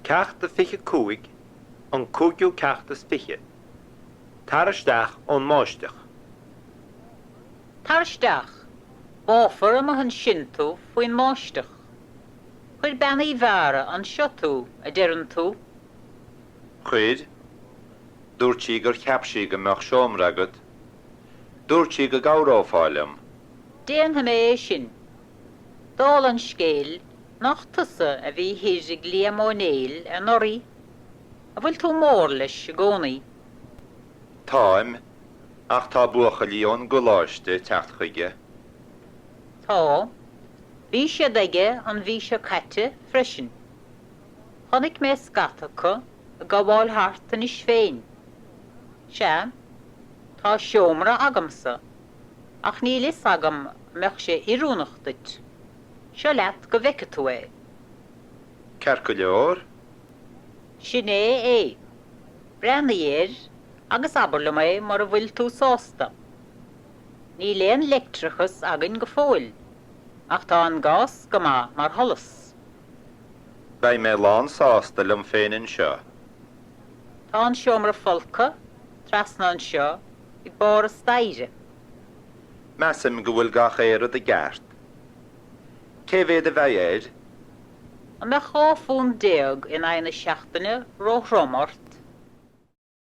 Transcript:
Ceacht a 25, An cúigiú ceacht is fiche. Tar isteach ón mbáisteach. Tar isteach. Báfar amuigh ansin tú faoin mbáisteach. Chuir Bean Uí Mheára anseo tú, a deireann tú? Chuir. Dúirt sí gur cheap sí go mbeadh seomra agat. Dúirt sí go gcabhrófá liom. Déanfaidh mé é sin. Dála an scéil, nach tusa a bhí thoir ag Liam Ó Néill anuraidh? An bhfuil tú mór leis i gcónaí? Táim, ach tá buachaillí ón gcoláiste ag teacht chuige. Tá. Bhí siad aige an mhí seo caite freisin. Chonaic mé scata acu ag gabháil thart anois féin. Sea, tá seomra agamsa, ach níl fhios agam an mbeadh sé oiriúnach duit. Seo leat go bhfeice tú é. Ceart go leor. Sin é é. Breathnaigh air agus abair liom é mura bhfuil tú sásta. Níl aon leictreachas againn go fóill, ach tá an gás go maith mar sholas. Beidh mé lán sásta liom féin anseo. Tá an seomra folctha trasna anseo ag barr an staighre. Measaim go bhfuil gach aon rud i gceart. Cé mhéad a bheidh air? An mbeadh £12 in aghaidh na seachtaine róthrom ort?